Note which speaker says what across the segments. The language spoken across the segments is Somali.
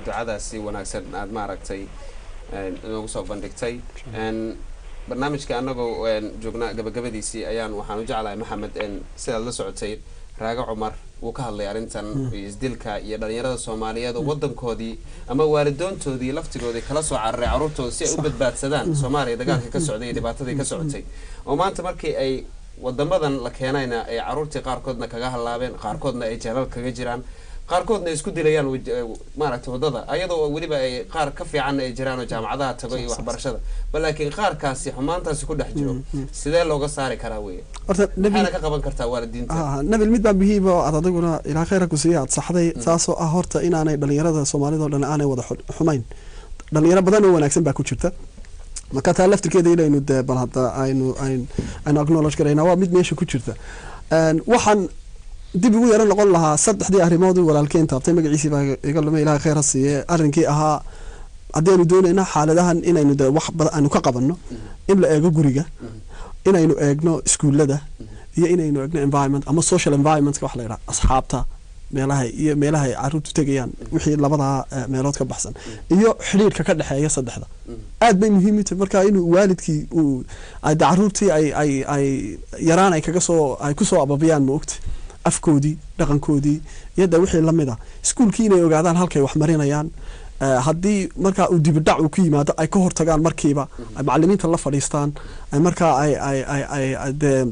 Speaker 1: Ducadaasi wanaagsan aad maaragtay inoogu soo bandhigtay. Barnaamijka anagoo joognaa gabagabadiisii ayaan waxaan u jeclahay, Maxamed, sidaad la socotay, Raaga Cumar wuu ka hadlay arrintan iyo isdilka iyo dhalinyarada Soomaaliyeed oo wadankoodii ama waalidoontoodii laftigoodii kala soo cararay carruurtooda si ay u badbaadsadaan Soomaaliya, dagaalkii ka socday iyo dhibaatadii ka socotay, oo maanta markii ay wadamadan la keenayna ay carruurtii qaarkoodna kaga hallaabeen, qaarkoodna ay jeelal kaga jiraan, qaarkoodna ay isku dilayaan maaragtay waddada, ayadoo weliba ay qaar ka fiicanna ay jiraan oo jaamacadaha tago iyo waxbarashada bal, laakiin qaarkaasi xumaantaasi ku dhex jiro, sidee looga saari karaa weye?
Speaker 2: Horta Nabil,
Speaker 1: maxaana ka qaban kartaa waalidiinta?
Speaker 2: Nabil, mid baa muhiim oo aad adiguna ilaa khayra ku siiya aad saxday, taasoo ah horta inaanay dhalinyarada Soomaalida oo dhan aanay wada xumayn. Dhalinyaro badan oo wanaagsan baa ku jirta. Marka taa laftirkeeda inaynu dee bal hadda aynu acknowledge garaynaa waa mid meesha ku jirta. Waxaan dib ugu yaro noqon lahaa saddexdii arrimood uu walaalkeen taabtay, magaciisii baa iga lumay, Ilaahay khayr ha siiye. Arrinkii ahaa haddii aynu doonayna xaaladahan inaynu de wax badan aynu ka qabanno, in la eego guriga, inaynu eegno iskuullada iyo inaynu eegno environment ama social environmentka wax la yidhaha, asxaabta, meelaha iyo meelaha ay carruurtu tegayaan, wixii labadaa meelood ka baxsan iyo xidhiidhka ka dhexeeya saddexda aad bay muhiim u tahay. Marka inuu waalidkii uu ay de carruurtii ay yaraan ay kaga soo ay kusoo ababiyaan, ma ogta, afkoodii, dhaqankoodii iyo de wixii lamid ah, iskuulkii inay ogaadaan halkay wax marinayaan. Haddii markaa uu dibidhac uu ku yimaado, ay ka hortagaan markiiba, ay macalimiinta la fadhiistaan, ay markaa ay dee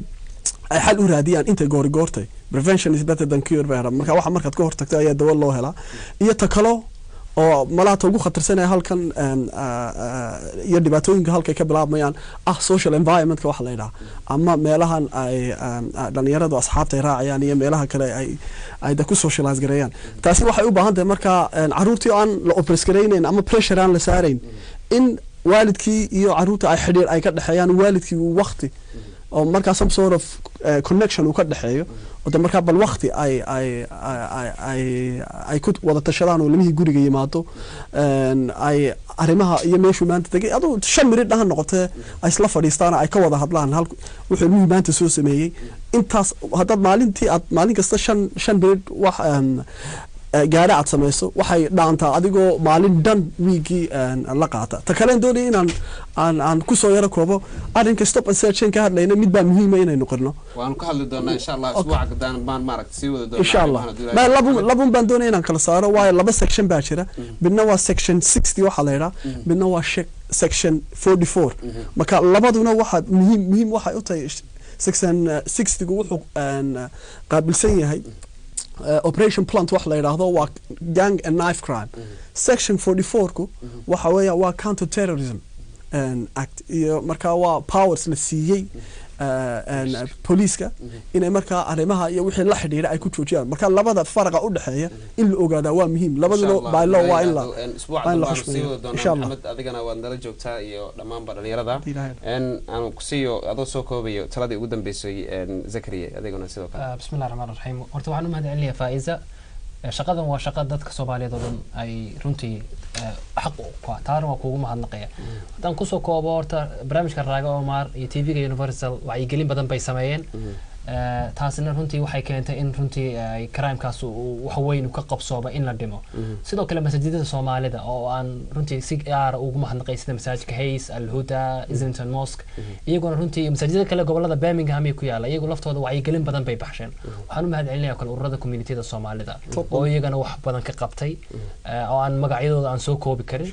Speaker 2: ay xal u raadiyaan intay goori goortay. Prevention is better than cure bay marka waxa markaad ka hortagto ayaa dawo loo helaa. Iyo ta kalo oo malaata ugu khatarsanaya halkan iyo dhibaatooyinka halkay ka bilaabmayaan ah social environmentka waxa la yidhaha ama meelahan ay dhalinyaradu asxaabta ay raacayaan iyo meelaha kale ay da ku socialize gareeyaan. Taasi waxay u baahan tahay marka caruurtii oo aan la oppress garaynayn ama pressure aan la saarayn, in waalidkii iyo caruurta ay xidhiir ay ka dhexeeyaan, waalidkii uu waqti oo markaa some sort of connection uu ka dhexeeyo, oo de markaa bal waqti ay ku wada tashadaan oo limihii guriga yimaado, ay arrimaha iyo meeshuu maanta tegay, aduu 5 minute ha noqotee, ay isla fadhiistaan, ay ka wada hadlaan hal wuxuu ilmihii maanta soo sameeyey. Intaas haddaad maalintii aad maalin kasta shan minute wax gaadha aad samayso, waxay dhaantaa adigoo maalin dhan wiigii la qaata. Ta kalen doonaya inaan aan kusoo yaro koobo arrinka stop and search ka hadlayna, mid baa muhiima inaynu qirno.
Speaker 1: Waanu ka hadli doonaa insha Allah isbuuca gadaan baan maaragta sii wada doonaa
Speaker 2: Insha Allah.
Speaker 1: arrimahan hadduu
Speaker 2: Ma
Speaker 1: Ilaahay
Speaker 2: labun baan doonaya inaan kala saaro, waayo laba section baa jira. Midna waa section 60 waxaa la yidhaha, midna waa section 44. Marka labaduna waxa muhiim waxay u tahay section 60gu wuxuu qaabilsan yahay operation plant wax la yidhaahdo, waa gang and knife crime. Section 44ku waxa weeya waa counter terrorism act, iyo markaa waa powers la siiyey booliiska inay markaa arrimaha iyo wixii la xidhiidha ay ku joojiyaan. Marka labada faraqa u dhexeeya in la ogaadaa waa muhiim. Labaduna by law
Speaker 1: Isbuuca
Speaker 2: waa in la
Speaker 1: dambe aanu sii
Speaker 2: xushmeeyo.
Speaker 1: wada doonaa.
Speaker 2: Insha Allah.
Speaker 1: Maxamed, adigana waad nala joogtaa iyo dhammaanba dhalinyarada.
Speaker 2: Ilaahay.
Speaker 1: Aanu kusiiyo adoo soo koobayo taladii ugu dambeysay, Zakariya, adiguna sidoo kale.
Speaker 3: بسم الله الرحمن الرحيم. Horta waxaan u mahad celinayaa Faa'iza. Shaqadan waa shaqa dadka Soomaaliyeed oo dhan ay runtii xaq u ku taana waa kuugu mahadnaqaya. Haddaan kusoo koobo, horta barnaamijka Raaga Omar iyo TV-ga Universal wacyigelin badan bay sameeyeen. Taasina runtii waxay keentay in runtii ay crimekaas uu wax weyn uu ka qabsooma in la dhimo. Sidoo kale masaajidada Soomaalida oo aan runtii si gaara ugu mahadnaqay, sida masaajidka Hayes, Alhuda, Islington Mosque, iyaguna runtii masaajidada kale gobolada Birmingham ay ku yaala, iyagu laftooda wacyigelin badan bay baxsheen. Waxaan u mahad celinaya kale ururada communityada Soomaalida oo iyagana wax badan ka qabtay, oo aan magacyadooda aan soo koobi karin.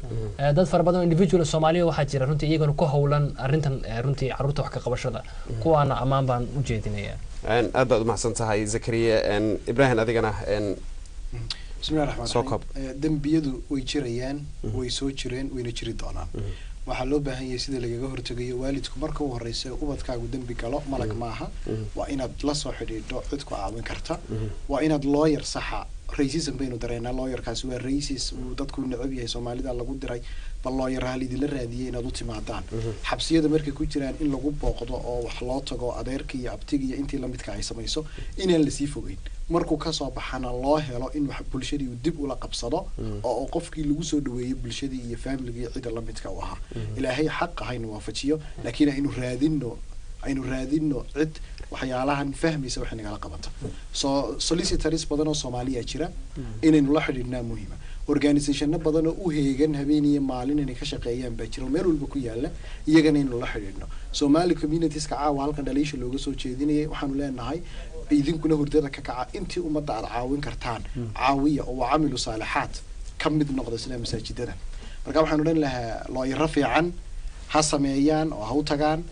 Speaker 3: Dad fara badan oo individual Soomaaliya waxaa jira runtii iyagana ku howlan arrintan, runtii carruurta wax ka qabashada, kuwaana ammaan baan u jeedinayaa.
Speaker 1: Aad baad umahadsan tahay, Zakariya. Ibrahim, adigana
Speaker 4: Bismillahi raxmaan
Speaker 1: soo
Speaker 4: raxiim.
Speaker 1: koob.
Speaker 4: Dembiyadu way jirayaan, way soo jireen, wayna jiri doonaan. Waxaa loo baahan yahay sida lagaga hortegayo. Waalidku marka u horeysa ubadkaagu dembi galo, malag maaha, waa inaad la soo xidhiidho cid ku caawin karta, waa inaad lawyer saxa. Racism baynu dareenaa, lawyerkaasi waa racist, uu dadku necab yahay, Soomaalida lagu diray. Bal lawyer ha lidinla raadiyay inaad u timaadaan. Xabsiyada markay ku jiraan in lagu booqdo oo wax loo tago, adeerka iyo abtiga iyo intii lamidka ay samayso, inaan lasii fogeyn. Markuu kasoo baxana loo helo in wax bulshadii uu dib ula qabsado oo uu qofkii lagu soo dhaweeyey bulshadii iyo familigii iyo cidda lamidka u ahaa. Ilaahay xaqa haynu waafajiyo, laakiin aynu raadino cid waxyaalahan fahmaysa waxay nagala qabata. So solicitors badan oo Soomaaliya jira inaynu la xidhiidhnaa muhiima. Organisationno badan oo u heegan habeen iyo maalin inay ka shaqeeyaan baa jira oo meel walba ku yaala, iyagana inuu la xidhiidhno. Somali communitieska caawa halkan dhaliisha looga soo jeedinayay, waxaanu leenahay idinkuna hurdada ka kaca, intii ummadda aad caawin kartaan caawiya, oo wacamilu saalixaat ka mid noqda sida masaajidada. Marka waxaan odhan lahaa looyaro fiican ha sameeyaan oo ha u tagaan.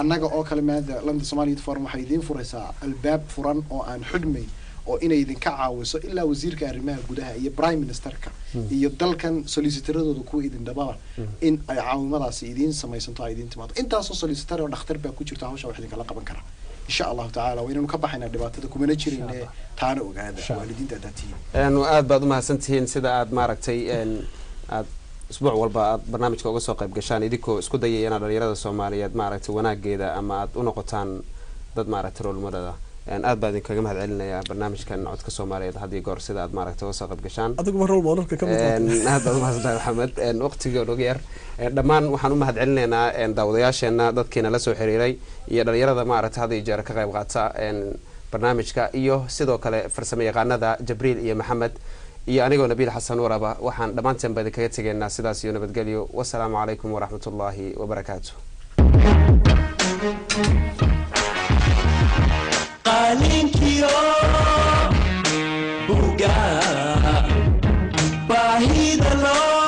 Speaker 4: Annaga oo kale maada London Somali Youth Forum waxay idiin furaysaa albaab furan oo aan xidhmayn oo inay idinka caawiso ilaa wasiirka arrimaha gudaha iyo prime ministerka iyo dalkan solicitoradooda kuwa idin dhababa, in ay caawimadaasi idiin samaysanto, ay idiin timaado. Intaasoo solicitor oo dhakhtar baa ku jirta hawsha wax idinkala qaban kara, insha Allahu tacaala. Waynanu ka baxaynaa dhibaatada, kumana jirine, taana ogaada waalidiinta haddaad tihiin.
Speaker 1: Aad baad umahadsantihiin sida aad maaragtay aad isbuuc walba aad barnaamijka uga soo qayb gashaan, idinkoo isku dayaya inaad dhalinyarada Soomaaliyeed maaragtay wanaageeda ama aad u noqotaan dad maaragtay role model. Aad baa idinkaga mahad celinayaa barnaamijkan Codka Soomaaliyeed had iyo goor sida aad maaragtay uga soo qayb gashaan.
Speaker 2: Adiguba role modelka ka mid.
Speaker 1: Aad baad umahadsantahay, Maxamed. Waqtigii oo yar, dhammaan waxaan u mahad celinaynaa daawadayaasheena, dadkiina la soo xiriiray iyo dhalinyarada maaragtay had iyo jeer ka qayb qaata barnaamijka, iyo sidoo kale farsamo yaqaanada Jabriil iyo Maxamed, iyo anigoo Nabiil Xasan Waraba. Waxaan dhammaanteen ba idinkaga tegaynaa sidaas iyo nabadgelyo. Wasalaamu calaykum waraxmatullaahi wabarakaatu.
Speaker 5: Qalinkiyo buga baahida loo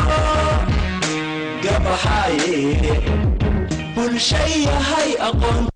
Speaker 5: gabaxaaye bulshayahay aqoonta.